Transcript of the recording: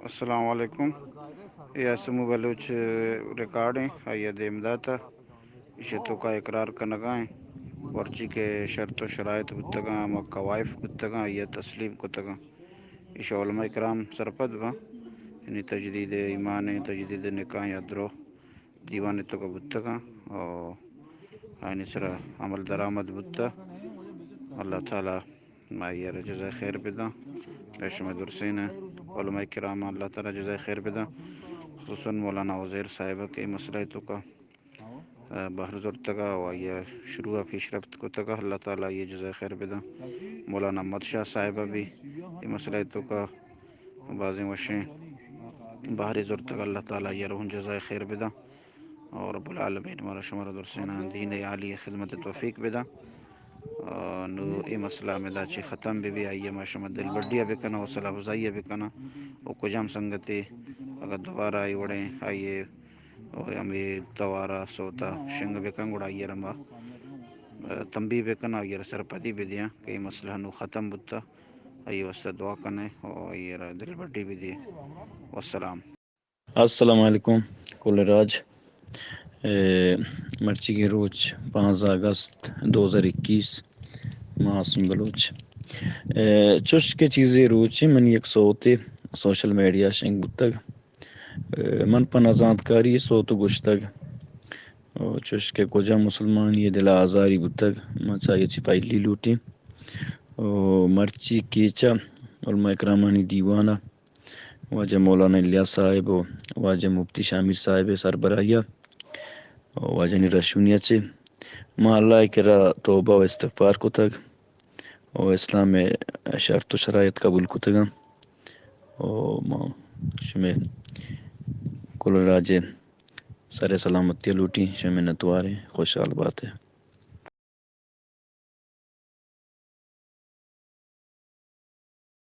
السلام علیکم۔ اے آسمو بلوچ ریکارڈ ایں، آئی ءَ دیم داتا۔ ایشی توکا اقرار کنگا ایں۔ ورچی کہ شرط و شرائط بوتگاں، ہما کوائف بوتگاں، آئی ءَ تسلیم کتگاں۔ ایشی علماء کرام سرپد باں۔ یعنی تجدید ایمان ایں، تجدید نکاح یا درو دیوان توکا بوتگاں۔ او آیانی سرا عمل درآمد بوتا۔ اللہ تعالی ما آئی ءَ را جزائے خیر بداں۔ اے شمئے درسیں علماء کرام، اللہ تعالی جزائے خیر بداں۔ خصوصاً مولانا عزیر صاحب کہ اے مسئلہ توکا، آ، بہر زرتگا و آئی ءَ شروع پیشرفت کتگا، اللہ تعالی آئی ءَ جزائے خیر بداں۔ مولانا احمد شاہ صاحب بھی اے مسئلہ توکا بازیں وشیں بہرے زرتگ، اللہ تعالی آئی ءَ را ہوں جزائے خیر بداں۔ اور رب العالمین مارا شمارا درسیناں دین عالی خدمت توفیق بداں۔ آ، نو اے مسئلہ ہمدا چہ ختم بہ بی، آئی ءَ ما شما دلبڈی ءَ بکناں، حوصلہ افزائی ءَ بکناں۔ و کجام سنگتے اگر دوبارہ آئی وڑیں، آئی ءَ و ہمے توارا سوتا شنگ بکن، گڑا آئی ءَ را ما، آ، تنبیہ بکناں، آئی ءَ را سرپدی بدیاں کہ اے مسئلہ نو ختم بوتا۔ آئی واسطہ دعا کنے و آئی ءَ را دلبڈی بدے۔ والسلام۔ السلام علیکم کل راج۔ اے، مرچیگیں روچ پانزدہ اگست دو ہزار اکیس، ما عاصم بلوچ۔ اے، چوش کہ چیزے روچے من یک سوتے سوشل میڈیا شنگ بوتگ۔ اے، من پہ نزانتکاری سوت گوشتگ۔ او چوش کہ کجا مسلمانی دل آزاری بوتگ، من چاہیے چی پہلی لوٹیں۔ او مرچی کیچا علماء کرامانی دیوانا واجہ مولانا الیاس صاحب و واجہ مفتی شامیر صاحب سربراہی ءَ و واجہ نی رشونی ءَ چہ ما اللہ ءِ کرا توبہ و استغفار کتگ و اسلام ءِ شرط و شرائط قبول کتگاں و ما شمئے کل راج ءِ سر سلامتی ءَ لوٹیں، شمئے منتواریں، خوشحال بات ئے۔